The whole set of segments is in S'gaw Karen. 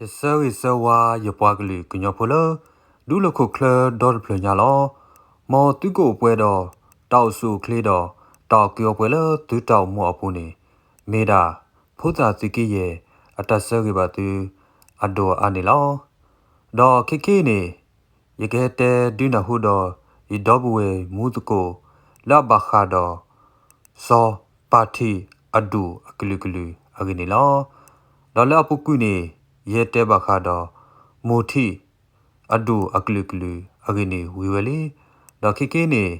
ယဆၢဂ့ၤဆၢဝါယပှၤကလုာ်ကညီဖိလၢ ဒူလၢၢ်ခိၣ်ချၢဒီတဖျၢၣ်ညါလီၤ. မ်သုကအိၣ်ပှဲၤဒီး တၢ်အိၣ်ဆူၣ်အိၣ်ချ့ဒီး တၢ်အီၣ်ကုးအီပှဲၤလၢသုတၢ်အိၣ်မူအပူၤန့ၣ် မ့ၢ်ဒၣ် ဖိသၣ်သုးက့ယဲၢ် အတၢ်ဆၢဂ့ၤဘၣ်သု အဒိၣ်အအါန့ၣ်လီၤ. ဒီးခဲကနံၣ်အံၤန့ၣ် ယကဟဲတဲဒုးနၢ်ဟူဒီး ယဒီပုၢ်ဝဲၢ်မူသကိး လၢအဘၣ်ဃးဒီး စီၤပၤထံးအဒူၣ်အကလုာ်ကလုာ်အဂ့ၢ်န့ၣ်လီၤ. ဒီးလၢအပူၤကွံာ်န့ၣ် ယဟဲတဲဘၣ်ဃးဒီး မိၢ်ထံးအဒူၣ်အကလုာ်ကလုာ်အဂ့ၢ်န့ၣ်ဝံၤဝဲလံ. ဒီးခဲကနံၣ်အံၤန့ၣ်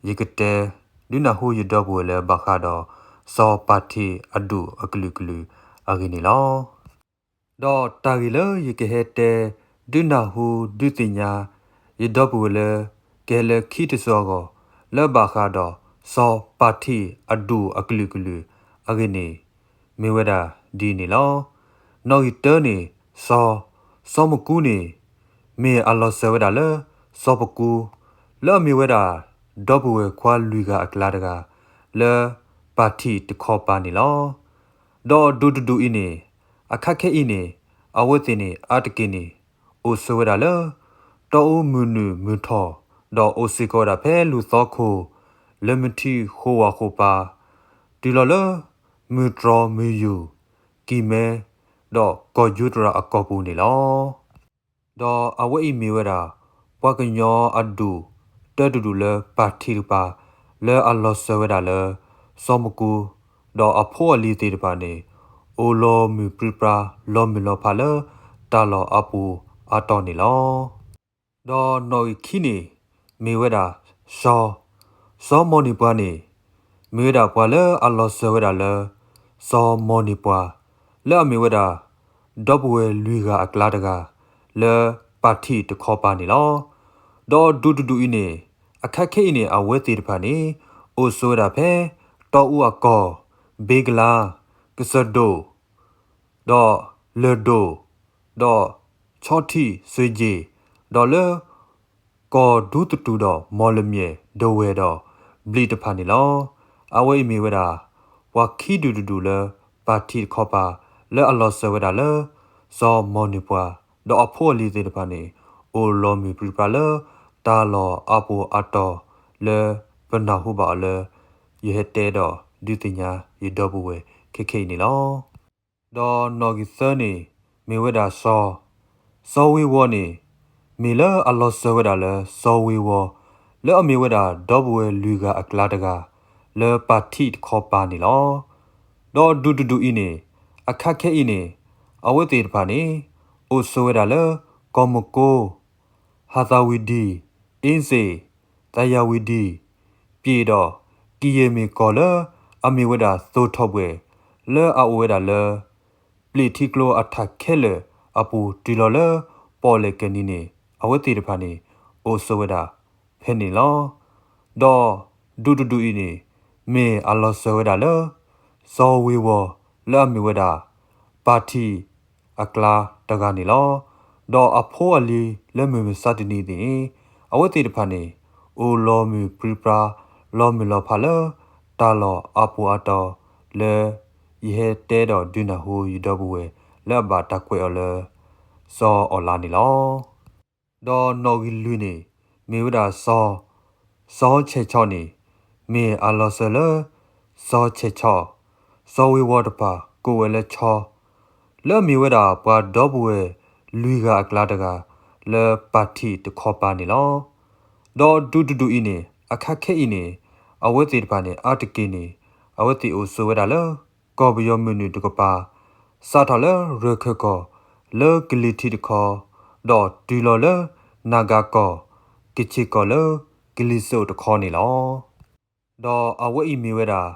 ယကတဲဒုးနၢ်ဟူယဒီပုၢ်ဝဲၢ်လၢဘၣ်ဃးဒီး စီၤပၤထံးအဒူၣ်အကလုာ်ကလုာ်အဂ့ၢ်န့ၣ်လီၤ. ဒီးတၢ်ဂ့ၢ်လၢယကဟဲတဲဒုးနၢ်ဟူဒုးသ့ၣ်ညါ ယဒီပုၢ်ဝဲၢ်လၢ ကဟဲလၢခံတစိၤအဂီၢ် လၢဘၣ်ဃးဒီး စီၤပၤထံးအဒူၣ်အကလုာ်ကလုာ်အဂ့ၢ်န့ၣ် မ့ၢ်ဝဲဒၣ်ဒ်န့ၣ်လီၤ. နီၣ်ဂံၢ်တၢန့ၣ် စီၤ, စီၤမကူန့ၣ် မ့ၢ်အလီၤစၢၤဝဲဒၣ်လၢ စီၤပကူ လၢအမ့ၢ်ဝဲဒၣ် ဒီပုၢ်ဝဲၢ်ခွါလွံၢ်ဂၤအကျါတဂၤ လၢပၣ်ထံးတခီပၤန့ၣ်လီၤ. ဒီးဒူၣ်တဒူၣ်အံၤန့ၣ် အခါခဲအံၤန့ၣ် အဝဲသ့ၣ်န့ၣ် အါတက့ၢ်န့ၣ် အိၣ်ဆိးဝဲဒၣ်လၢ တီအူမုၢ်နုာ်မုၢ်ထီၣ် ဒီးအိၣ်စ့ၢ်ကီးဝဲဒၣ်ဖဲလူၢ်သီခိၣ် လၢမုၢ်ထံဃိးဝးဃိးပၤ တုၤလီၤလၢ မုၢ်တြီၤမုၢ်ယူာ် ကံၢ်မဲ ဒီးကီၢ်ယူတရၤအကီၢ်ပူၤန့ၣ်လီၤ. ဒီးအဝဲအံၤမ့ၢ်ဝဲဒၣ် ပှၤကညီအဒူၣ်တၢတဒူၣ်လၢပၣ်ထံးတကပၤ လၢအလီၤစၢၤဝဲဒၣ်လၢ စီၤမကူ ဒီးအဖိအလံၤသ့ၣ်တဖၣ်န့ၣ် အိၣ်လီၤမုၢ်ပြံပြါ လီၤမုၢ်လီၤဖးလၢ တၢ်လီၢ်အပူၤအတီၢ်န့ၣ်လီၤ. ဒီးနီၣ်ဂံၢ်ခံန့ၣ် မ့ၢ်ဝဲဒၣ် စီၤ, စီၤမီၢ်န့ၢ်ပှၤန့ၣ် မ့ၢ်ဝဲဒၣ်ပှၤလၢအလီၤစၢၤဝဲဒၣ်လၢ စီၤမီၢ်န့ၢ်ပှၤ လၢအမ့ၢ်ဝဲဒၣ် ဒီပုၢ်ဝဲၢ်လွံၢ်ဂၤအကျါတဂၤ လၢပၣ်ထံးတခီပၤန့ၣ်လီၤ. ဒီးဒူၣ်တဒူၣ်အံၤန့ၣ် အခါခဲအံၤန့ၣ် အဝဲသ့ၣ်တဖၣ်န့ၣ် အိၣ်ဆိးဝဲဒၣ်ဖဲ တီအူအကီၢ်, ဘ့ကလါ, ကစၢၢ်ဒိၣ် ဒီးလၢၢ်ဒိၣ်, ဒီးဆီထံၣ်စွ့ၣ်ကၠ့ၣ်, ဒီးလၢ ကီၢ်ဒူသတူၣ်ဒီးမီၢ်လမၠဲၣ် ဒဝဲၢ်ဒီးဘျံးတဖၣ်န့ၣ်လီၤ. အဝဲအံၤမ့ၢ်ဝဲဒၣ် ပှၤခံဒူၣ်တဒူၣ်လၢ ပၣ်ထံးတခီပၤ လၢအလီၤစၢၤဝဲဒၣ်လၢ စီၤမီၢ်န့ၢ်ပှၤ ဒီးအဖိအလံၤသ့ၣ်တဖၣ်န့ၣ် အိၣ်လီၤမုၢ်ပြံပြါလၢ တၢ်လီၢ်အပူၤအတီၢ်လၢ ပနၢ်ဟူဘၣ်အီၤလၢ ယဟဲတဲဒီးဒုးသ့ၣ်ညါယဒီပုၢ်ဝဲၢ်ခဲခဲအံၤန့ၣ်လီၤ. ဒီးနီၣ်ဂံၢ်သၢန့ၣ် မ့ၢ်ဝဲဒၣ်စီၤ, စီၤဝ့ၤဝီၤန့ၣ် မ့ၢ်လၢအလီၤစၢၤဝဲဒၣ်လၢစီၤဝ့ၤဝီၤ လၢအမ့ၢ်ဝဲဒၣ်ဒီပုၢ်ဝဲၢ်လွံၢ်ဂၤအကျါတဂၤ လၢပၣ်ထံးတခီပၤန့ၣ်လီၤ. ဒီးဒူၣ်တဒူၣ်အံၤန့ၣ် အခါခဲအံၤန့ၣ် အဝဲသ့ၣ်တဖၣ်န့ၣ် အိၣ်ဆိးဝဲဒၣ်လၢ ကီၢ်မကိ ဟးသးဝံၤဒံၣ်, အ့စ့ၣ်, သးယၤဝံၤဒံၣ်, ပျ့ၣ်ဒီး ကယဲၢ်မ့ၢ်ကီၢ်လၢ အမ့ၢ်ဝဲဒၣ်သိၣ်ထီၣ်ဘှဲၣ် လၢအအိၣ်ဝဲဒၣ်လၢ ပျ့ၣ်ထံကျိအထးခဲလၢာ်အပူၤတုၤလီၤလၢ ပီၣ်လဲၣ်ကဲၤနံၤန့ၣ် အဝဲသ့ၣ်တဖၣ်န့ၣ် အိၣ်ဆိးဝဲဒၣ်ဖဲန့ၣ်လီၤ. ဒီးဒူၣ်တဒူၣ်အံၤန့ၣ် မ့ၢ်အလီၤစၢၤဝဲဒၣ်လၢ စီၤဝ့ၤဝီၤ လၢအမ့ၢ်ဝဲဒၣ် ပၣ်ထံးအကျါတဂၤန့ၣ်လီၤ. ဒီးအဖိအလံၤလၢမုၢ်မဆါတနံၤန့ၣ် အဝဲသ့ၣ်တဖၣ်န့ၣ် အိၣ်လီၤမုၢ်ပြံပြါ လီၤမုၢ်လီၤဖးလၢ တၢ်လီၢ်အပူၤအတီၢ်လၢ ယဟဲတဲဒီးဒုးနၢ်ဟူယဒီပုၢ်ဝဲၢ် လၢအဘၣ်တၢ်ကွဲးအီၤလၢ စီၤအီၣ်လါန့ၣ်လီၤ. ဒီးနီၣ်ဂံၢ်လွံၢ်န့ၣ် မ့ၢ်ဝဲဒၣ်စီၤ, စီၤဆဲၣ်ဆီၣ်န့ၣ် မ့ၢ်အလီၤစၢၤလၢ စီၤဆဲၣ်ဆီၣ်, စီၤဝ့ၤဝီၤတဖၣ်ကိးဝဲလၢဆီ လၢအမ့ၢ်ဝဲဒၣ်ပှၤဒီပုၢ်ဝဲၢ်လွံၢ်ဂၤအကျါတဂၤ လၢပၣ်ထံးတခီပၤန့ၣ်လီၤ. ဒီးဒူၣ်တဒူၣ်အံၤန့ၣ် အခါခဲအံၤန့ၣ် အဝဲသ့ၣ်တဖၣ်န့ၣ် အါတက့ၢ်န့ၣ် အဝဲသ့ၣ်အိၣ်ဆိးဝဲဒၣ်လၢ ကီၢ်ပယီၤမုၢ်နုာ်တကပၤ စးထီၣ်လၢရၢၢ်ခၢၣ်ကီၢ် လၢကလံၤထံးတခီ ဒီးတုၤလီၤလၢ နၢ်ဂၤကီၢ် ကခ့ၣ်ကီၢ်လၢ ကလံၤစိးတခီန့ၣ်လီၤ. ဒီးအဝဲအံၤမ့ၢ်ဝဲဒၣ်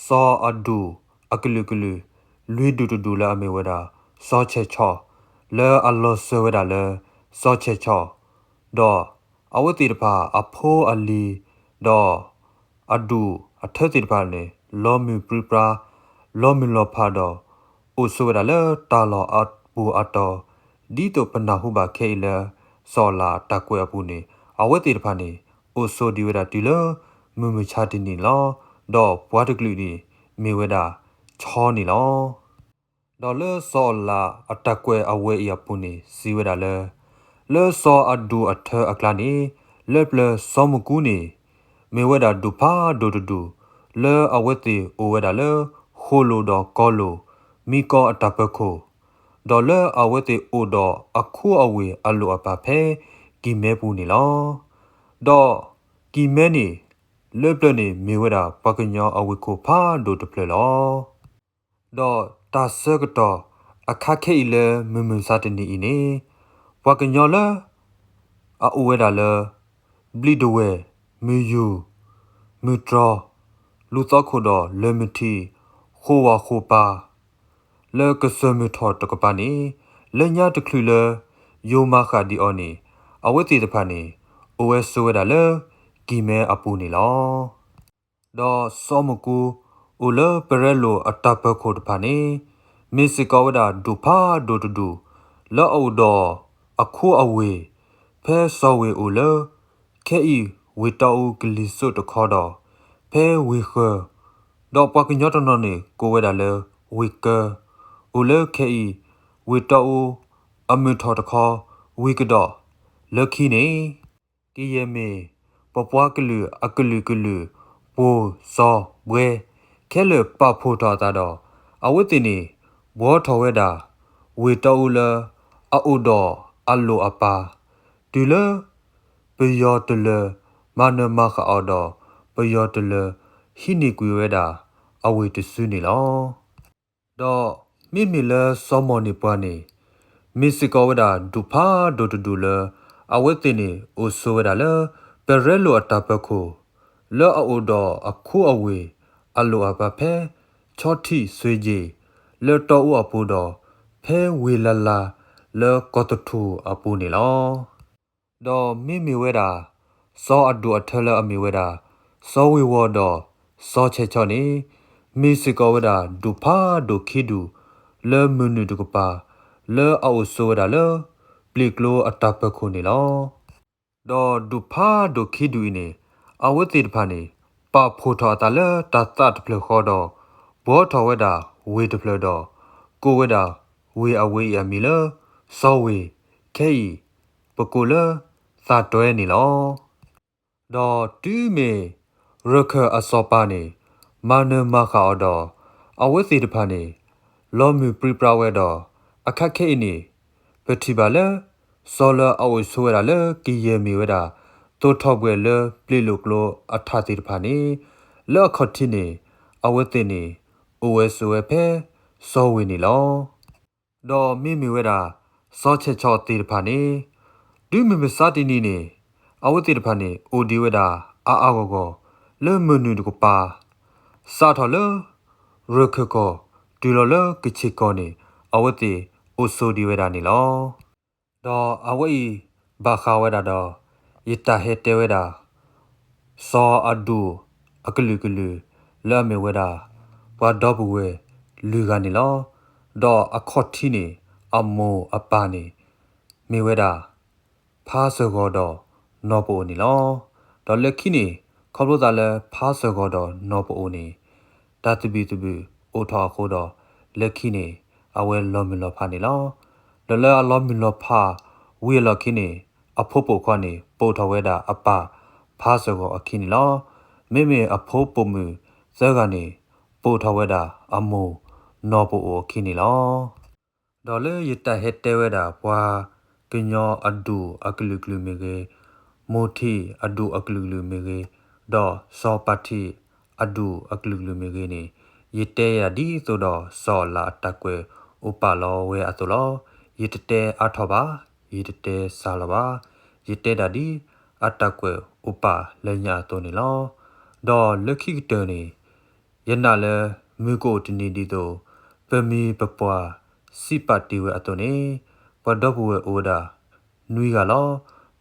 စီၤအဒူၣ်အကလုာ်ကလုာ် လွံၢ်ဒူၣ်တဒူၣ်လၢအမ့ၢ်ဝဲဒၣ် စီၤဆဲၣ်ဆီၣ် လၢအလီၤစၢၤဝဲဒၣ်လၢ စီၤဆဲၣ်ဆီၣ် ဒီးအဝဲသ့ၣ်တဖၣ်အဖိအလံၤ ဒီးအဒူၣ်အထၢသ့ၣ်တဖၣ်န့ၣ် လီၤမုၢ်ပြံပြါ လီၤမုၢ်လီၤဖးဒီး အိၣ်ဆိးဝဲဒၣ်လၢတၢ်လီၢ်အပူၤအတီၢ် ဒ်သိးပနၢ်ဟူဘၣ်ခဲအံၤလၢ စီၤအီၣ်လါအတၢ်ကွဲးအပူၤန့ၣ် အဝဲသ့ၣ်တဖၣ်န့ၣ် အိၣ်ဆိးဒံးဝဲဒၣ်တုၤလၢ မုၢ်မဆါတနံၤန့ၣ်လီၤ. ဒီးပှၤတကလုာ်န့ၣ် မ့ၢ်ဝဲဒၣ် ဆီန့ၣ်လီၤ. ဒီးလၢစီၤအၤလးအတၢ်ကွဲးအဝဲအံၤအပူၤန့ၣ် စံးဝဲဒၣ်လၢ လၢစီၤအဒိၣ်အထၢအကျါန့ၣ် လၢပျၢၤစီၤမူးကူးန့ၣ် မ့ၢ်ဝဲဒၣ်ဒူၣ်ဖးဒိၣ်တဒူၣ် လၢအဝဲသ့ၣ်အိၣ်ဝဲဒၣ်လၢ ဃိာ်လိာ်ဒီးကီၤလိာ် မံကီၤအတၢ်ပၢၤခိၣ်, ဒီးလၢအဝဲသ့ၣ်အိၣ်ဒီးအခိအဝ့ၢ်အလိၣ်အပၢ်ဖဲ ကံၢ်မဲပူၤန့ၣ်လီၤ. ဒီးကံၢ်မဲန့ၣ် လၢပျၢၤန့ၣ်မ့ၢ်ဝဲဒၣ်ပှၤကညီအဝ့ၢ်ခိၣ်ဖးဒိၣ်တဖျၢၣ်လီၤ. ဒီးတၢ်ဆၢကတီၢ်အခါခဲအံၤလၢမုၢ်မဆါတနံၤအံၤန့ၣ် ပှၤကညီလၢ အအိၣ်ဝဲဒၣ်လၢ ဘျံးဒဝဲၢ်, မုၢ်ယူၢ်, မုၢ်တြီၤ, လူၤသီခိၣ်ဒီးလၢၢ်မုၢ်ထံး, ဃိာ်ဝါဃိာ်ပၤ လၢကစၢၢ်မုၢ်ထီၣ်တကပၤန့ၣ် လၢညါတချုးလၢ ယိၤမၤဃၣ်ဒံးအီၤန့ၣ် အဝဲသ့ၣ်တဖၣ်န့ၣ် အိၣ်ဝဲဆိးဝဲဒၣ်လၢ ကံၢ်မဲအပူၤန့ၣ်လီၤ. ဒီးစီၤမူးကူး အိၣ်လၢပရဲလိာ်အတၢ်ပၢၤခိၣ်တဖၣ်န့ၣ် မ့ၢ်စ့ၢ်ကီးဝဲဒၣ်ဒူၣ်ဖးဒိၣ်တဒူၣ် လၢအအိၣ်ဒီးအခိအဝ့ၢ် ဖဲစီၤဝ့ၢ်အိၣ်လၢ ခဲအံၤဝ့ၢ်တီအူကလံၤစိးတခီဒီး ဖဲဝ့ၢ်ဃၢၤ ဒီးပှၤကညီတနီၤန့ၣ်ကိးဝဲဒၣ်လၢ ဝ့ၢ်ကၢ အိၣ်လၢခဲအံၤ ဝ့ၢ်တီအူ အမုၢ်ထီၣ်တခီ ဝ့ၢ်ကဒီး လၢခံန့ၣ် ကယဲၢ်မ့ၢ် ပပှၤကလုာ်အကလုာ်ကလုာ် ပိၢ်စီၤဘှဲ ခဲလၢာ်ပာ်ဖှိၣ်ထီၣ်အသးဒီး အဝဲသ့ၣ်န့ၣ် ဘှီထီၣ်ဝဲဒၣ် ဝ့ၢ်တီအူလၢ အအိၣ်ဒီးအလိၣ်အပၢ် တုၤလၢ ပယီၤတလၢၤ မၤနၢၤမၤဃၣ်အီၤဒီး ပယီၤတလၢၤ ဟံးန့ၢ်ကွံာ်ဝဲဒၣ် အဝ့ၢ်တစုန့ၣ်လီၤ. ဒီးမ့မ့ၢ်လၢစီၤမီၢ်န့ၢ်ပှၤန့ၣ် မ့ၢ်စ့ၢ်ကီးဝဲဒၣ်ဒူၣ်ဖးဒိၣ်တဒူၣ်လၢ အဝဲသ့ၣ်န့ၣ်အိၣ်ဆိးဝဲဒၣ်လၢ ပရဲလိာ်အတၢ်ပၢၤခိၣ် လၢအအိၣ်ဒီးအခိအဝ့ၢ် အလိၣ်အပၢ်ဖဲ ဆီထံးစွ့ကၠ့ၣ် လၢတီအူအပူၤဒီး ဖဲဝ့ၢ်လၢ်လၢ် လၢကီၢ်သထူၣ်အပူၤန့ၣ်လီၤ. ဒီးမ့မ့ၢ်ဝဲဒၣ် စီၤအဒိၣ်အထၢလၢအမ့ၢ်ဝဲဒၣ် စီၤဝ့ၤဝီၤဒီး စီၤဆဲးဆီန့ၣ် မ့ၢ်စ့ၢ်ကီးဝဲဒၣ်ဒူၣ်ဖးဒိၣ်ခံဒူၣ် လၢမုၢ်နုာ်တကပၤ လၢအအိၣ်ဆိးဝဲဒၣ်လၢ ပျ့ၤကျိအတၢ်ပၢၤခိၣ်န့ၣ်လီၤ. ဒီးဒူၣ်ဖးဒိၣ်ခံဒူၣ်အံၤန့ၣ် အဝဲသ့ၣ်တဖၣ်န့ၣ် ပာ်ဖှိၣ်ထီၣ်အသးလၢတၢ်သးတဖျၢၣ်ဃီဒီး ဘှီထီၣ်ဝဲဒၣ်ဝ့ၢ်တဖျၢၣ်ဒီး ကိးဝဲဒၣ်ဝ့ၢ်အဝ့ၢ်အံၤအမံၤလၢ စီၤဝ့ၢ် ခဲအံၤ ပကိးလၢ သးတွဲန့ၣ်လီၤ. ဒီးတုၤမ့ၢ် ရခၢၣ်အစီၤပၤန့ၣ် မၤနၢၤမၤဃၣ်အီၤဒီး အဝဲသ့ၣ်တဖၣ်န့ၣ် လီၤမုၢ်ပြံပြါဝဲဒီး အခါခဲအံၤန့ၣ် ပထံၣ်ဘၣ်လၢ စီၤလၢအအိၣ်ဆိးဝဲဒၣ်လၢကယဲၢ်မ့ၢ်ဝဲဒၣ် သိးထီၣ်ဘှဲၣ်လၢပျ့ၤလိာ်ကျိအထးသ့ၣ်တဖၣ်န့ၣ် လၢအခီၣ်ထံးန့ၣ် အဝဲသ့ၣ်န့ၣ် အိၣ်ဝဲဆိးဝဲဖဲ စီၤဝ့ၢ်န့ၣ်လီၤ. ဒီးမ့မ့ၢ်ဝဲဒၣ် စီၤဆဲးဆီသ့ၣ်တဖၣ်န့ၣ် တုၤမုၢ်မဆါတနံၤန့ၣ် အဝဲသ့ၣ်တဖၣ်န့ၣ် အိၣ်ဒံးဝဲဒၣ်အါအါဂီၢ်ဂီၢ် လၢမုၢ်နုာ်တကပၤ စးထီၣ်လၢ ရခၢၣ်ကီၢ် တုၤလီၤလၢကခ့ၣ်ကီၢ်န့ၣ် အဝဲသ့ၣ်အိၣ်ဆိးဒံးဝဲဒၣ်န့ၣ်လီၤ. ဒီးအဝဲအံၤ ဘၣ်ဃးဝဲဒၣ်ဒီး ယတၢ်ဟဲတဲဝဲဒၣ် စီၤအဒိၣ်အကလုာ်ကလုာ် လၢအမ့ၢ်ဝဲဒၣ် ပှၤဒီပုၢ်ဝဲၢ်လွံၢ်ဂၤန့ၣ်လီၤ. ဒီးအခီၣ်ထံးန့ၣ် အမိၢ်အပၢ်န့ၣ် မ့ၢ်ဝဲဒၣ် ဖါစၢၤဂီၤဒီးနီၢ်ပအိၣ်န့ၣ်လီၤ. ဒီးလၢခံန့ၣ် ခီဖျိသးလၢဖါစၢၤဂီၤဒီးနီၢ်ပအိၣ်န့ၣ် တၢ်သဘံၣ်သဘုၣ်အိၣ်ထီၣ်အဃိဒီး လၢခံန့ၣ် အဝဲလီၤမုၢ်လီၤဖးန့ၣ်လီၤ. ဒီးလၢအလီၤမုၢ်လီၤဖးဝံၤအလီၢ်ခံန့ၣ် အဖိပိာ်ခွါန့ၣ် ပိာ်ထီၣ်ဝဲဒၣ်အပၢ်ဖါစၢၤဂီၤအခံန့ၣ်လီၤ. မ့မ့ၢ်အဖိပိာ်မုၣ်သၢဂၤန့ၣ် ပိာ်ထီၣ်ဝဲဒၣ်အမိၢ်နီၢ်ပအိၣ်အခံန့ၣ်လီၤ. ဒီးလၢယတၢ်ဟဲတဲဝဲဒၣ်ပှၤကညီအဒိၣ်အကလုာ်ကလုာ်မ့ၢ်ဂ့ၤ, မိၢ်ထံးအဒိၣ်အကလုာ်ကလုာ်မ့ၢ်ဂ့ၤ, ဒီးစီၤပၤထံးအဒိၣ်အကလုာ်ကလုာ်မ့ၢ်ဂ့ၤန့ၣ်, ယတဲယၤဒ်သိးဒီးစီၤအၤလးအတၢ်ကွဲးအိၣ်ပာ်လီၤဝဲအသိးလီၤ. ယတတဲအါထီၣ်ဘၣ်, ယတတဲစှၤလီၤဘၣ်. ယတဲဒၣ်ဒ်အတၢ်ကွဲးအိၣ်ပာ်လၢညါအသိးန့ၣ်လီၤ. ဒီးလၢခံကတၢၢ်န့ၣ် ယနာ်လၢမုၢ်ကအိၣ်တနံၤဒ်သိး ပမိၢ်ပပၢ်စံးပာ်တ့ၢ်ဝဲအသိးန့ၣ်, ပှၤဒီပုၢ်ဝဲၢ်အိၣ်ဝဲဒၣ်နွံဂၤလီၤ.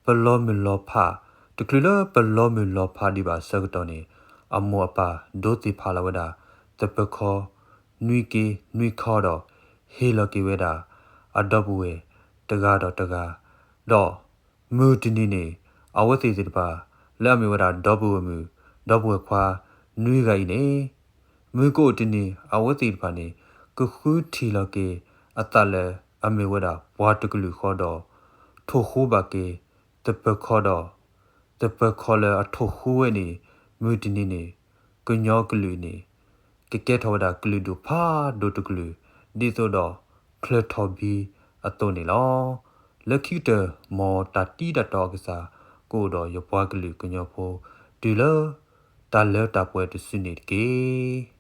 ပလီၤမုၢ်လီၤဖး, တချုးလၢပလီၤမုၢ်လီၤဖးဒံးဘၣ်အဆၢကတီၢ်န့ၣ်, အမိၢ်အပၢ်ဒိးသ့ၣ်ဖးလီၤဝဲဒၣ် သပၢၤခီနွံက့နွံခီဒီး ဟ့ၣ်လီၤက့ၤဝဲဒၣ် အဒီပုၢ်ဝဲၢ်တဂၤဒီးတဂၤ, ဒီး မုၢ်တနံၤန့ၣ် အဝဲသ့ၣ်သ့ၣ်တဖၣ် လၢအမ့ၢ်ဝဲဒၣ်ဒီပုၢ်ဝဲၢ်မုၣ် ဒီပုၢ်ဝဲၢ်ခွါနွံဂၤအံၤန့ၣ်, မုၢ်ကအိၣ်တနံၤ အဝဲသ့ၣ်တဖၣ်န့ၣ် ကဃုထံၣ်လီၤက့ၤအသးလၢအမ့ၢ်ဝဲဒၣ်ပှၤတကလုာ်ဃီဒီး ထိၣ်ဃူဘၣ်က့ၤသပၢၤခီဒီး သပၢၤခီလၢအထိၣ်ဃူဝဲန့ၣ် မုၢ်တနံၤန့ၣ် ကညီကလုာ်န့ၣ် ကကဲထီၣ်ဝဲဒၣ်ကလုာ်ဒူၣ်ဖးဒိၣ်တကလုာ် ဒ်သိးဒီးချၢထီၣ်ဘံအသိးန့ၣ်လီၤ. လၢခံကတၢၢ် မ်တၢ်တံၢ်တၢ်တီအကစၢ် ကအိၣ်ဒီးယပှၤကလုာ်ကညီဖိ တုၤလၢတၢ်လၢတၢ်ပှဲၤတစုန့ၣ်တက့ၢ်.